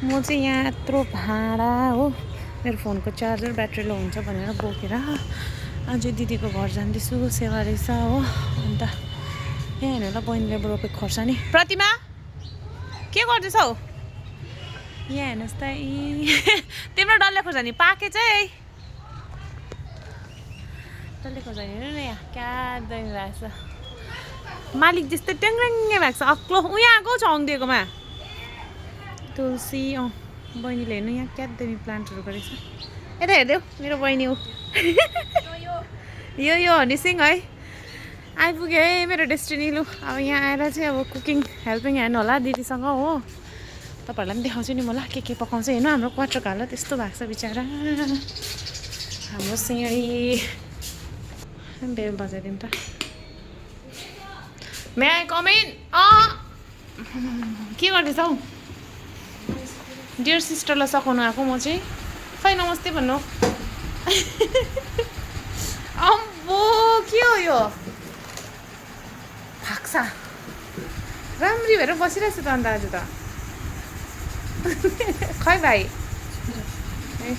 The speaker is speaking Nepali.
म चाहिँ यहाँ यत्रो भाडा हो मेरो फोनको चार्जर ब्याट्री लो हुन्छ भनेर बोकेर आज दिदीको घर जाँदैछु सेवा रहेछ हो अन्त यहाँ हेर्नु ल बहिनीले रोपेको खोर्सानी प्रतिमा के गर्दैछौ यहाँ हेर्नुहोस् त तिम्रो डल्ले खोर्सानी पाके चाहिँ डल्ले खोर्सानी हेर्नु न यहाँ क्या दामी भएको छ मालिक जस्तै ट्याङ्ग्याङ्गे भएको छ अक्लो यहाँ आएको छ अङ्दिएकोमा तुलसी बहिनीले हेर्नु यहाँ क्या दामी प्लान्टहरू गरेको छ यता हेरिदेऊ मेरो बहिनी हो यो हनी सिंह है आइपुग्यो है मेरो डेस्टिनी लु अब यहाँ आएर चाहिँ अब कुकिङ हेल्पिङ ह्यान्ड होला दिदीसँग हो तपाईँहरूलाई पनि देखाउँछु नि म ल के पकाउँछ हेर्नु हाम्रो क्वार्टरको हालत यस्तो भएको छ बिचरा हाम्रो सिँढी बेल बजाइदिउँ त मे आई कम इन के गर्दैछौ डियर सिस्टरलाई सघाउनु आएको म चाहिँ खै नमस्ते भन्नु अम्बो के हो यो फाक्सा राम्री भएर बसिरहेको छु त अन्त आज त खै भाइ